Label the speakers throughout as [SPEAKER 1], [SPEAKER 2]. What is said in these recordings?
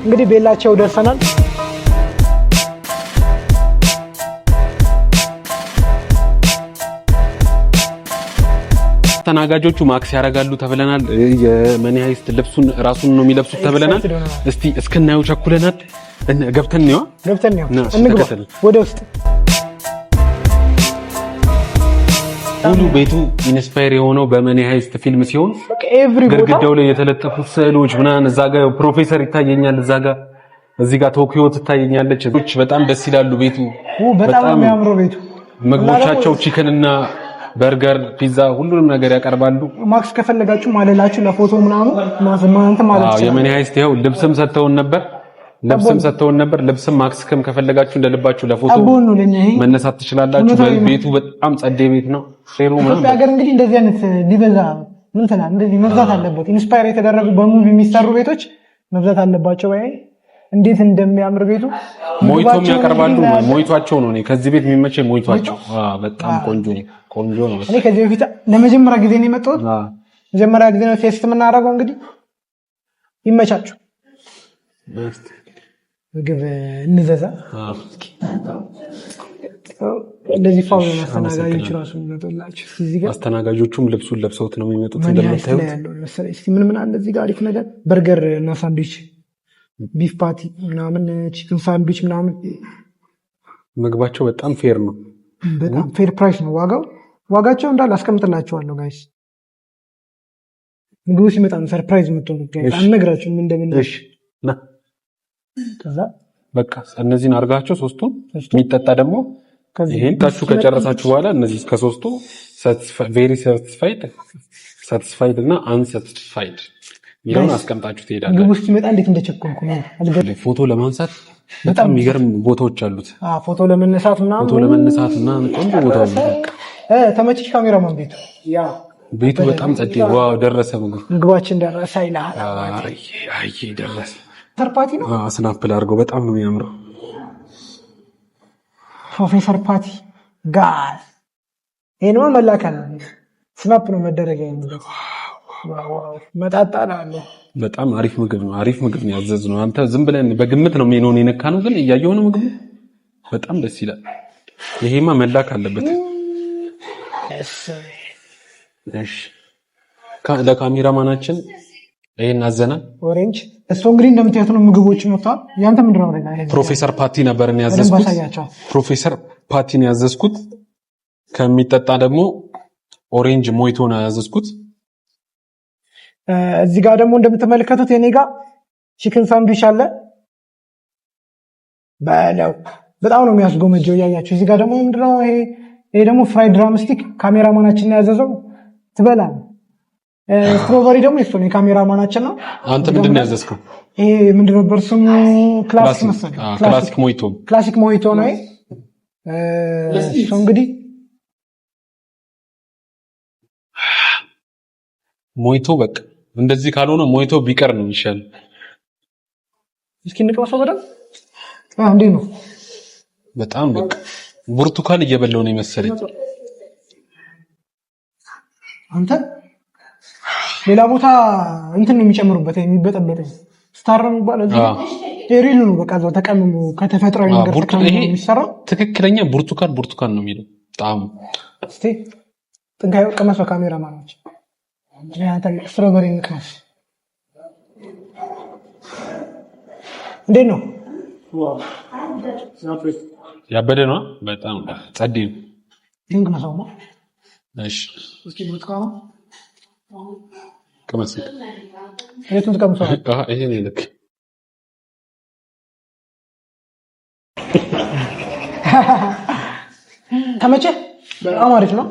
[SPEAKER 1] እንግዲህ ቤላቸው ደርሰናል።
[SPEAKER 2] አስተናጋጆቹ ማክስ ያደርጋሉ ተብለናል። የ Money Heist ልብሱን ራሱን ነው የሚለብሱት ተብለናል። እስቲ እስክናየው ቸኩለናል። ገብተን ነው።
[SPEAKER 1] ገብተን ነው፣ እንግባ ወደ ውስጥ።
[SPEAKER 2] ሙሉ ቤቱ inspire የሆነው በ Money Heist ፊልም ሲሆን ግድግዳው ላይ የተለጠፉት ስዕሎች ምናምን፣ እዛ ጋር ፕሮፌሰር ይታየኛል፣ እዛ ጋር፣ እዚህ ጋር ቶኪዮ ትታየኛለች። በጣም ደስ ይላሉ። ቤቱ
[SPEAKER 1] በጣም የሚያምረው ቤቱ።
[SPEAKER 2] ምግቦቻቸው chicken እና በርገር፣ ፒዛ ሁሉንም ነገር ያቀርባሉ።
[SPEAKER 1] ማክስ ከፈለጋችሁ ማለላችሁ ለፎቶ ምናምን ማንተ ማለት
[SPEAKER 2] ነው። የ Money Heist ይኸው ልብስም ሰጥተውን ነበር። ልብስም ሰጥተውን ነበር። ልብስም ማክስክም ከፈለጋችሁ እንደልባችሁ ለፎቶ መነሳት ትችላላችሁ። ቤቱ በጣም ጸዴ ቤት ነው።
[SPEAKER 1] ኢትዮጵያ ሀገር እንግዲህ እንደዚህ አይነት ሊበዛ ምን ትላለህ? እንደዚህ መብዛት አለበት። Inspire የተደረጉ በ movie የሚሰሩ ቤቶች መብዛት አለባቸው። ወይ እንዴት እንደሚያምር ቤቱ።
[SPEAKER 2] Mojito ም ያቀርባሉ። Mojito ኣቸው ነው እኔ ከዚህ ቤት የሚመቸኝ mojito ኣቸው። በጣም ቆንጆ ቆንጆ ነው።
[SPEAKER 1] እኔ ከዚህ በፊት ለመጀመሪያ ጊዜ ነው የመጣሁት። መጀመሪያ ጊዜ ነው taste የምናደርገው። እንግዲህ ይመቻችሁ። ምግብ እንዘዛ። እንደዚህ ፋው ነው አስተናጋጆቹ ራሱ የሚመጡላችሁ። እዚህ ጋር
[SPEAKER 2] አስተናጋጆቹም ልብሱን ለብሰውት ነው የሚመጡት እንደምታዩት።
[SPEAKER 1] እስቲ ምን ምን አለ እዚህ ጋር አሪፍ ነገር? በርገር እና ሳንድዊች፣ beef patty ምናምን፣ chicken sandwich ምናምን።
[SPEAKER 2] ምግባቸው በጣም fair ነው።
[SPEAKER 1] በጣም fair price ነው ዋጋው። ዋጋቸው እንዳለ አስቀምጥላችኋለሁ guys። ምግቡ ሲመጣ ነው surprise የምትሆኑት guys። አልነግራችሁም እንደምን።
[SPEAKER 2] እሺ ና። ከዛ በቃ እነዚህን አድርጋቸው ሶስቱን፣ የሚጠጣ ደግሞ ይሄን ታችሁ ከጨረሳችሁ በኋላ እነዚህ ከሶስቱ very satisfied፣ satisfied እና unsatisfied የሚለውን አስቀምጣችሁ ትሄዳላችሁ።
[SPEAKER 1] ምግቡ ሲመጣ እንዴት እንደቸኮልኩ ነው።
[SPEAKER 2] ፎቶ ለማንሳት በጣም የሚገርም ቦታዎች አሉት።
[SPEAKER 1] ፎቶ ለመነሳት ምናምን
[SPEAKER 2] ፎቶ ለመነሳት ምናምን ቆንጆ ቦታ አሉት።
[SPEAKER 1] ተመችሽ ካሜራማን ቤቱ?
[SPEAKER 2] Yeah፣ ቤቱ በጣም ጸዴ። Wow፣ ደረሰ ምግብ።
[SPEAKER 1] ምግባችን ደረሰ ይልሃል።
[SPEAKER 2] አይ ደረሰ።
[SPEAKER 1] ፕሮፌሰር ፓቲ ነው።
[SPEAKER 2] Snapple አድርገው በጣም ነው የሚያምረው።
[SPEAKER 1] ፕሮፌሰር ፓቲ ጋር ይሄንማ መላክ አለ። Snap ነው መደረግ ያለበት። መጣጣ ነው።
[SPEAKER 2] በጣም አሪፍ ምግብ ነው። አሪፍ ምግብ ነው ያዘዝነው። አንተ ዝም ብለን በግምት ነው ሜኖን የነካ ነው፣ ግን እያየሁ ነው ምግቡ በጣም ደስ ይላል። ይሄማ መላክ አለበት። እሺ ለካሜራማናችን ይሄን አዘናል።
[SPEAKER 1] Orange እሱ እንግዲህ እንደምታዩት ነው ምግቦች መጥተዋል። ያንተ ምንድን ነው?
[SPEAKER 2] ፕሮፌሰር ፓቲ ነበር ያዘዝኩት። ፕሮፌሰር ፓቲን ያዘዝኩት። ከሚጠጣ ደግሞ orange mojito ነው ያዘዝኩት።
[SPEAKER 1] እዚህ ጋር ደግሞ እንደምትመለከቱት የኔ ጋር chicken sandwich አለ። በለው በጣም ነው የሚያስጎመጀው እያያችሁ። እዚህ ጋር ደግሞ ምንድነው ይሄ? ይሄ ደግሞ fried drumstick ካሜራማናችን ያዘዘው ትበላለህ። Strawberry ደግሞ የሱ ነው፣ የካሜራማናችን ነው።
[SPEAKER 2] አንተ ምንድን ነው ያዘዝከው?
[SPEAKER 1] ይሄ ምንድን ነበር ስሙ? Classic መሰለኝ።
[SPEAKER 2] Classic mojito።
[SPEAKER 1] Classic mojito ነው። እሱ እንግዲህ
[SPEAKER 2] Mojito በቃ እንደዚህ ካልሆነ mojito ቢቀር ነው የሚሻለው።
[SPEAKER 1] እስኪ እንቅመሰው በደንብ። እንዴት ነው?
[SPEAKER 2] በጣም በቃ ብርቱካን እየበላሁ ነው የመሰለኝ።
[SPEAKER 1] አንተ ሌላ ቦታ እንትን ነው የሚጨምሩበት፣ የሚበጠበጥ star ነው የሚባለው። እዚህ real ነው በቃ እዛው ተቀምሞ ከተፈጥሯዊ ነገር ተቀምሞ የሚሰራው።
[SPEAKER 2] ትክክለኛ ብርቱካን ብርቱካን ነው የሚለው ጣዕሙ።
[SPEAKER 1] እስቲ ጥንካዩ ቅመሰው ካሜራማኖች። Strawberry እንቅመስ። እንዴት ነው?
[SPEAKER 2] ያበደ ነው። በጣም ጸዴ ነው።
[SPEAKER 1] ይህን ቅመሰው።
[SPEAKER 2] እሺ።
[SPEAKER 1] እስኪ ብርቱካኑ
[SPEAKER 2] ቅመስ።
[SPEAKER 1] የቱን ትቀምሰዋለህ?
[SPEAKER 2] ይሄ ነው ልክ።
[SPEAKER 1] ተመቸህ? በጣም አሪፍ ነው።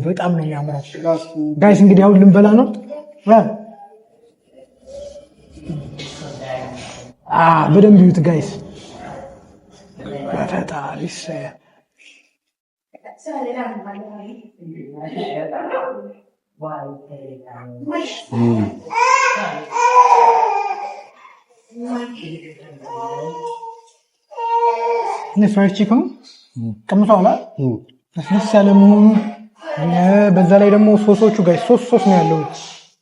[SPEAKER 1] በጣም ነው የሚያምረው። Guys እንግዲህ አሁን ልንበላ ነው። በደንብ ይዩት guys። በፈጣሪ። Fried chicken ኑ ቀምሰዋል። ለስለስ ያለ መሆኑ በዛ ላይ ደግሞ ሶሶቹ ጋር ሶስት ሶስ ነው ያለው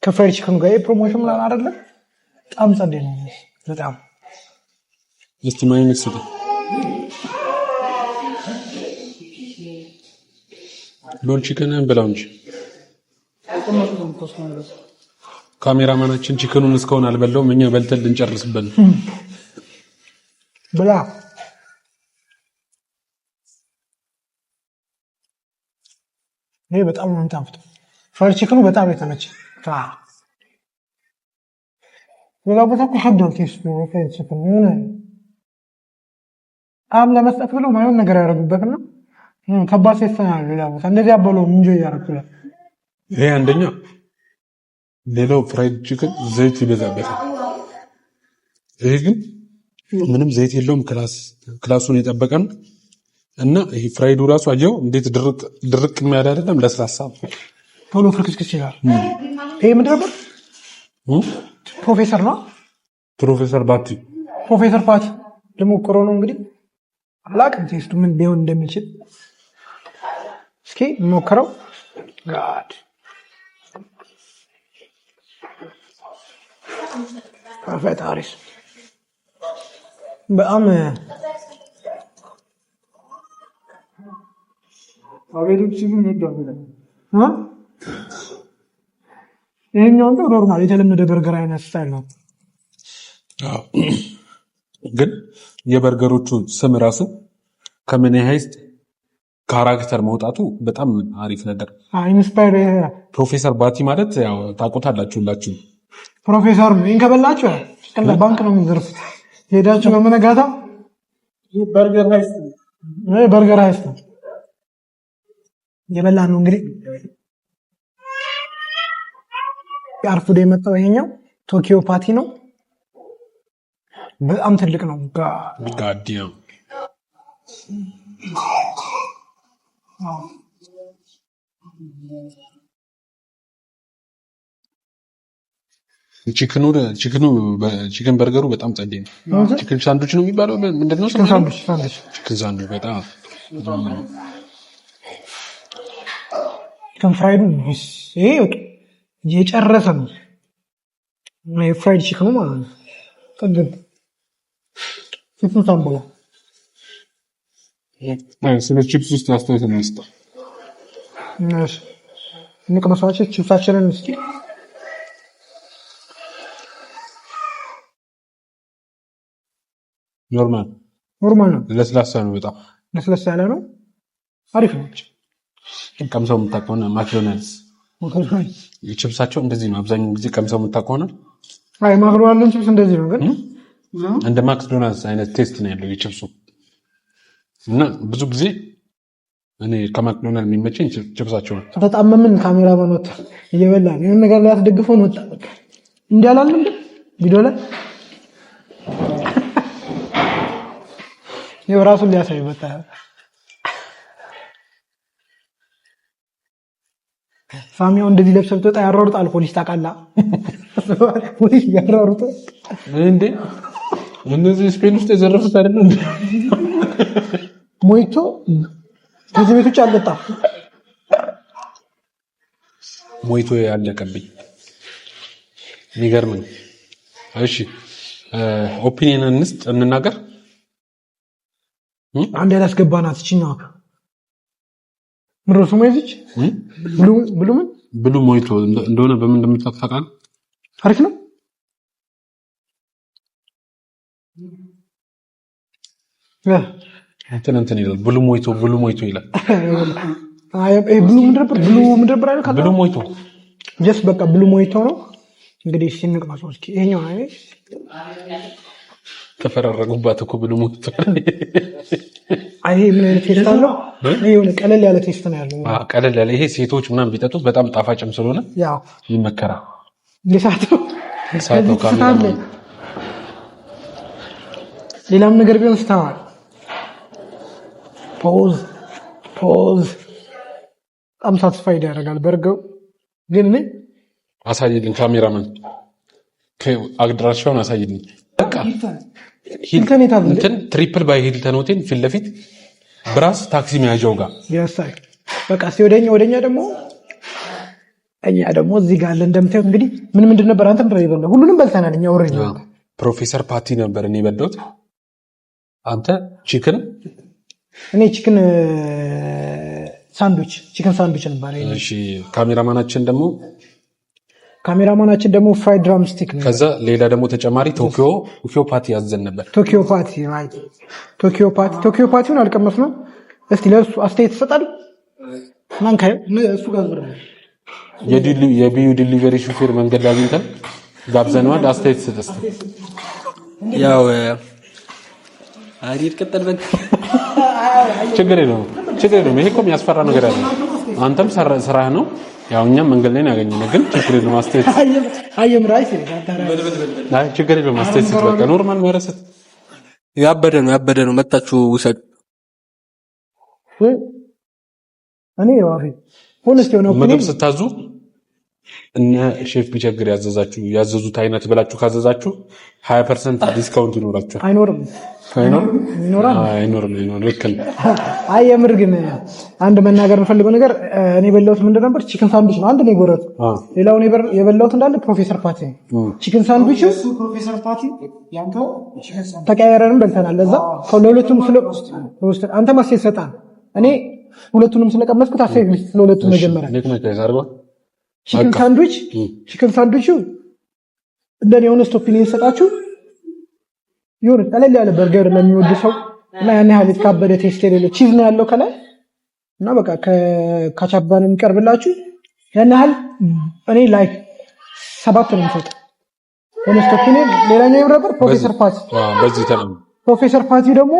[SPEAKER 1] ከ fried chicken ኡ ጋር። Promotion ምናምን አይደለም። በጣም ጸዴ ነው በጣም።
[SPEAKER 2] እስቲ ማዮኔዝ ስጠኝ። ሎል chicken ን ብላው እንጂ ካሜራማናችን chicken ኡን እስካሁን አልበላውም። እኛ በልተን ልንጨርስበት ነው።
[SPEAKER 1] ብላ። ይሄ በጣም ነው የሚጣፍጠው። Fried chicken ኡ በጣም የተመቸ። ሌላ ቦታ እኮ ይከብዳል taste ኡ። Fried chicken የሆነ ጣዕም ለመስጠት ብለው ማይሆን ነገር ያደርጉበትና ከባድ taste ነው ያለው። ሌላ ቦታ እንደዚህ አበለው enjoy እያደረኩ።
[SPEAKER 2] ይሄ አንደኛ። ሌላው fried chicken ዘይት ይበዛበታል። ይሄ ግን ምንም ዘይት የለውም። Class ኡን የጠበቀ ነው እና ይሄ fried ኡ ራሱ አየው እንዴት ድርቅ ድርቅ የሚያል አይደለም፣ ለስላሳ።
[SPEAKER 1] ቶሎ ፍርክስክስ ይላል። ይሄ ምንድን ነበር? ፕሮፌሰር ነው።
[SPEAKER 2] ፕሮፌሰር ባቲ።
[SPEAKER 1] ፕሮፌሰር ፓቲ ልሞክረው ነው እንግዲህ። አላውቅም taste ኡ ምን ሊሆን እንደሚችል። እስኪ ሞክረው። God፣ ፈጣሪስ በጣም እ? ይሄኛው እንደው normal የተለመደ በርገር አይነት style ነው።
[SPEAKER 2] አዎ። ግን የበርገሮቹ ስም ራሱ ከ Money Heist character መውጣቱ በጣም አሪፍ ነገር።
[SPEAKER 1] Inspire
[SPEAKER 2] ፕሮፌሰር ባቲ ማለት ያው ታውቁታላችሁ ሁላችሁ።
[SPEAKER 1] ፕሮፌሰር ነው። ይሄን ከበላችሁ ቀላ ባንክ ነው የሚዘርፉት። ሄዳችሁ በመነጋታው
[SPEAKER 3] Burger heist።
[SPEAKER 1] ይሄ burger heist ነው የበላ ነው እንግዲህ። አርፍዶ የመጣው ይሄኛው ቶኪዮ ፓቲ ነው። በጣም ትልቅ ነው።
[SPEAKER 2] Goddamn. Chicken ኡ chicken ኡ chicken burger ኡ በጣም ጸዴ ነው። Chicken sandwich ነው የሚባለው፣ ምንድን ነው?
[SPEAKER 1] Chicken sandwich sandwich።
[SPEAKER 2] Chicken sandwich በጣም
[SPEAKER 1] Chicken fried ኡ ይሄ በቃ የጨረሰ ነው። የ fried chicken ኡ ማለት ነው። ጥግብ ቺፕሱን ሳንበላ።
[SPEAKER 2] ስለ ቺፕስ ውስጥ አስተያየት እንስጥ።
[SPEAKER 1] እሺ እንቅመሳቸው ቺፕሳችንን እስኪ።
[SPEAKER 2] Normal።
[SPEAKER 1] Normal ነው።
[SPEAKER 2] ለስላሳ ነው በጣም።
[SPEAKER 1] ለስለስ ያለ ነው። አሪፍ ነው።
[SPEAKER 2] ቀምሰው የምታውቅ ከሆነ ማክዶናልድስ ቺፕሳቸው እንደዚህ ነው። አብዛኛው ጊዜ ቀምሰው የምታውቅ ከሆነ
[SPEAKER 1] አይ ማክዶናልድን ቺፕስ እንደዚህ ነው ግን
[SPEAKER 2] እንደ ማክዶናልድስ አይነት taste ነው ያለው የቺፕሱ። እና ብዙ ጊዜ እኔ ከማክዶናልድ የሚመቸኝ ቺፕሳቸው ነው።
[SPEAKER 1] ተጣመምን። ካሜራማን ወጣ እየበላ ነው። የሆነ ነገር ላይ አስደግፈውን ወጣ። በቃ እንዲህ አላልንም እንዴ ቪዲዮ ላይ? ይኸው ራሱን ሊያሳይ መጣ። ሳሚያው እንደዚህ ለብሰህ ብትወጣ ያሯሩጣል ፖሊስ፣ ታውቃለህ? ፖሊስ እያሯሩጠ
[SPEAKER 2] እንዴ እነዚህ ስፔን ውስጥ የዘረፉት አይደለም እንዴ?
[SPEAKER 1] Mojito ከዚህ ቤት ውጭ አልጠጣም።
[SPEAKER 2] Mojito ያለቀብኝ፣ የሚገርም ነው። እሺ opinion እንስጥ፣ እንናገር።
[SPEAKER 1] አንድ ያላስገባናት እችኛዋ ምንድን ነው ስሟ የዚች? Blue blue ምን?
[SPEAKER 2] Blue Mojito እንደሆነ በምን እንደምታውቅ ታውቃለህ?
[SPEAKER 1] አሪፍ ነው።
[SPEAKER 2] እንትን እንትን ይላል። Blue Mojito፣ Blue Mojito ይላል።
[SPEAKER 1] አይ blue ምንድን ነበር? Blue ምንድን ነበር አይደል?
[SPEAKER 2] Blue Mojito።
[SPEAKER 1] Just በቃ blue mojito ነው። እንግዲህ እስኪ እንቅመሰው እስኪ ይሄኛው። አይ
[SPEAKER 2] ተፈራረቁባት እኮ blue mojito።
[SPEAKER 1] አይ ይሄ ምን አይነት taste አለው? ይሄ የሆነ ቀለል ያለ taste ነው ያለው።
[SPEAKER 2] አዎ፣ ቀለል ያለ። ይሄ ሴቶች ምናምን ቢጠጡት በጣም ጣፋጭም ስለሆነ
[SPEAKER 1] ያው
[SPEAKER 2] ይመከራል።
[SPEAKER 1] የሳተው
[SPEAKER 2] ሳተው ካሜራማን።
[SPEAKER 1] ሌላም ነገር ቢሆን ስተዋል። Pause, pause። በጣም satisfied ያደርጋል በርገሩ ግን እኔ
[SPEAKER 2] አሳይልኝ ካሜራማን፣ አድራሻውን አሳይልኝ። በቃ
[SPEAKER 1] ሂልተን የት አለ?
[SPEAKER 2] እንትን ትሪፕል ባይ ሂልተን ሆቴል ፊት ለፊት ብራስ ታክሲ መያዣው ጋር።
[SPEAKER 1] ያሳይ። በቃ እስኪ ወደኛ ደግሞ እኛ ደግሞ እዚህ ጋር አለ። እንደምታዩት እንግዲህ ምን ምንድን ነበር አንተ ምንድን ነው የበላው? ሁሉንም በልተናል እኛ already።
[SPEAKER 2] Professor patty ነበር እኔ የበላሁት። አንተ chicken።
[SPEAKER 1] እኔ chicken sandwich ነበር።
[SPEAKER 2] እሺ፣ ካሜራማናችን ደግሞ
[SPEAKER 1] ካሜራማናችን ደግሞ fried drumstick ነው።
[SPEAKER 2] ከዛ ሌላ ደግሞ ተጨማሪ ቶኪዮ patty ያዘን ነበር።
[SPEAKER 1] ቶኪዮ patty፣ right፣ ቶኪዮ patty። ቶኪዮ patty ውን አልቀመስነው። እስቲ ለእሱ አስተያየት ትሰጣለህ? ማን እሱ ጋር ዞር።
[SPEAKER 2] የቢዩ delivery ሹፌር መንገድ ላይ አግኝተን ጋብዘነዋል። አስተያየት ስጥ እስቲ።
[SPEAKER 4] ያው አሪፍ፣ ቀጥልበት።
[SPEAKER 2] ችግር የለውም፣ ችግር የለውም። ይሄ እኮ የሚያስፈራ ነገር አለ። አንተም ስራህ ነው። ያው እኛም መንገድ ላይ ነው ያገኘነው፣ ግን ችግር የለውም። አስተያየት
[SPEAKER 1] አየም rice።
[SPEAKER 2] አይ፣ ችግር የለውም። አስተያየት ስጥ። በቃ normal መረሰት።
[SPEAKER 4] ያበደ ነው፣ ያበደ ነው። መጣችሁ ውሰዱ።
[SPEAKER 1] እኔ ዋፊ honest የሆነ
[SPEAKER 2] ምግብ ስታዙ እነ ሼፍ ቢቸግር ያዘዛችሁ ያዘዙት አይነት ብላችሁ ካዘዛችሁ 20% discount ይኖራችኋል።
[SPEAKER 1] አይኖርም።
[SPEAKER 2] አይኖርም?
[SPEAKER 1] ይኖራል።
[SPEAKER 2] አይኖርም። አይኖርም። ልክ ነህ።
[SPEAKER 1] አይ፣ የምር ግን አንድ መናገር የምፈልገው ነገር እኔ የበላሁት ምንድን ነበር? Chicken sandwich ነው። አንድ ነው የጎረጥኩት። ሌላውን የበላሁት እንዳለ professor patty ነው። Chicken sandwich
[SPEAKER 3] እሱ professor patty፣ ያንተው chicken sandwich።
[SPEAKER 1] ተቀያየረንም በልተናል። ለዛ ለሁለቱም ስለ አንተ ማስተያየት ሰጣል። እኔ ሁለቱንም ስለቀመስኩት አስተያየት ልስጥ ስለሁለቱም መጀመሪያ።
[SPEAKER 2] እንዴት ነው ያዛርገው?
[SPEAKER 1] Chicken sandwich፣ chicken sandwich ኡ እንደኔ የሆነ opinion ሰጣችሁ የሆነ ቀለል ያለ በርገር ለሚወድ ሰው እና ያን ያህል የተካበደ taste የሌለው cheese ነው ያለው ከላይ እና በቃ ከካቻፕ ጋር ነው የሚቀርብላችሁ። ያን ያህል እኔ like 7 ነው የምሰጠው። Honest opinion። ሌላኛው የምን ነበር? Professor patty።
[SPEAKER 2] በዚህ ተለም
[SPEAKER 1] Professor patty ደግሞ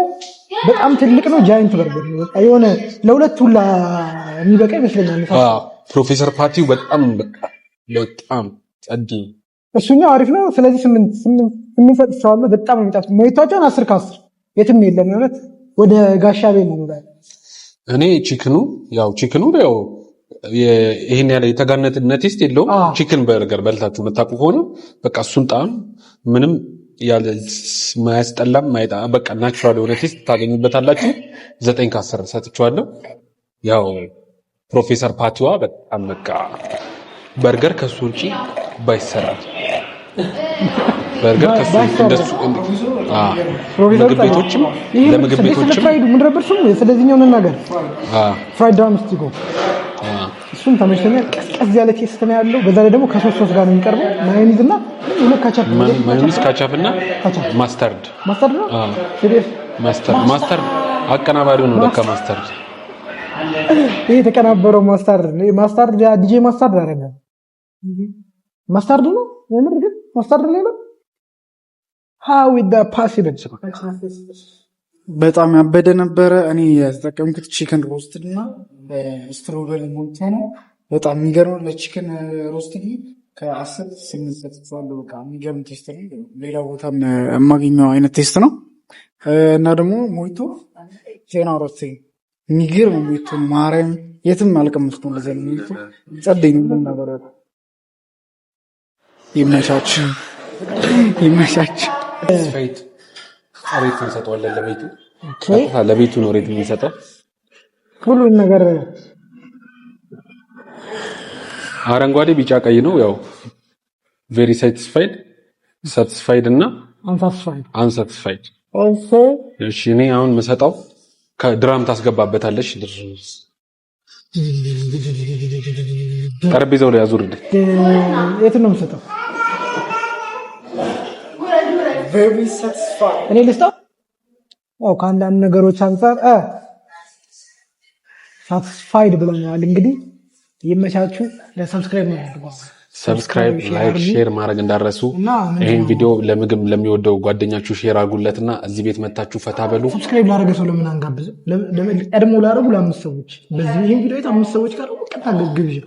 [SPEAKER 1] በጣም ትልቅ ነው። Giant burger ነው። በቃ የሆነ ለሁለት ሁላ የሚበቃ ይመስለኛል።
[SPEAKER 2] Professor patty ው በጣም በቃ በጣም ጸድ ነው።
[SPEAKER 1] እሱኛው አሪፍ ነው። ስለዚህ 8 8 8 ሰጥቼዋለሁ። በጣም ነው የሚጣፍጥ። Mojito ኣቸውን 10 ከ10፣ የትም የለም። የእውነት ወደ ጋሻ ቤት ነው የምበላው።
[SPEAKER 2] እኔ chicken ኑ ያው chicken ኑ ያው ይሄን ያለ የተጋነነ taste የለውም። Chicken burger በልታችሁ የምታውቁ ከሆነ በቃ እሱን ጣዕም ምንም ያለ ማያስጠላም ማይጣ በቃ natural የሆነ taste ታገኙበታላችሁ። 9 ከ10 ሰጥቼዋለሁ። ያው professor patty ዋ በጣም በቃ በርገር ከሱ ውጪ ባይሰራ፣ በርገር ከሱ እንደሱ ምግብ ቤቶችም ለምግብ ቤቶችም
[SPEAKER 1] Fried ኡ ምን ነበር ስሙ? ስለዚህኛው እንናገር። Fried drumstick እሱም ተመችቶኛል። ቀዝቀዝ ያለ taste ነው ያለው። በዛ ላይ ደግሞ ከሶስት ሶስት ጋር ነው የሚቀርበው። ማዮኒዝ እና ሁለት ካቻፕ።
[SPEAKER 2] ማዮኒዝ፣ ካቻፕ እና
[SPEAKER 1] ካቻፕ።
[SPEAKER 2] Mustard።
[SPEAKER 1] Mustard ነው። Serious?
[SPEAKER 2] Mustard፣ mustard አቀናባሪው ነው ለካ mustard።
[SPEAKER 1] ይሄ የተቀናበረው mustard ነው። Mustard DJ mustard አይደለም፣ mustard ነው። የምር ግን mustard ነው ያለው። How is that possible?
[SPEAKER 3] በጣም ያበደ ነበረ። እኔ የተጠቀምኩት chicken roasted እና strawberry mojito ነው። በጣም የሚገርመው ለ chicken roasted ከ10 8 ሰጥቼዋለሁ። በቃ የሚገርም taste ነው። ሌላ ቦታም የማገኘው አይነት taste ነው እና ደግሞ mojito 10 out of 10። የሚገርም mojito ነው። ማርያም የትም አልቀመስኩም እንደዚህ አይነት mojito። ጸደኝ ነው ነበር። ይመቻችሁ፣ ይመቻችሁ።
[SPEAKER 2] Satisfied rate እንሰጠዋለን ለቤቱ። ቀጥታ ለቤቱ ነው rate የምንሰጠው።
[SPEAKER 1] ሁሉን ነገር
[SPEAKER 2] አረንጓዴ፣ ቢጫ፣ ቀይ ነው። ያው very satisfied፣ satisfied እና
[SPEAKER 1] Unsatisfied።
[SPEAKER 2] Unsatisfied። እሺ፣ እኔ አሁን የምሰጠው ከ drum ታስገባበታለች። ጠረጴዛው ላይ አዙርልኝ።
[SPEAKER 1] የትን ነው የምሰጠው?
[SPEAKER 3] Very satisfied።
[SPEAKER 1] እኔ ልስጠው? ያው ከአንዳንድ ነገሮች አንጻር satisfied ብለናል። እንግዲህ ይመቻችሁ። ለ subscribe ነው ያድርጉ።
[SPEAKER 2] Subscribe፣ like፣ share ማድረግ እንዳረሱ።
[SPEAKER 1] እና ምንድን
[SPEAKER 2] ይህን
[SPEAKER 1] ነው?
[SPEAKER 2] ቪዲዮ ለምግብ ለሚወደው ጓደኛችሁ share አድርጉለትና እዚህ ቤት መታችሁ ፈታ በሉ።
[SPEAKER 1] Subscribe ላደረገ ሰው ለምን አንጋብዝም? ቀድሞ ላደረጉ ለአምስት ሰዎች፣ በዚህ ይህን ቪዲዮ አይተው አምስት ሰዎች ካሉ ቀጥታ ግብዣ።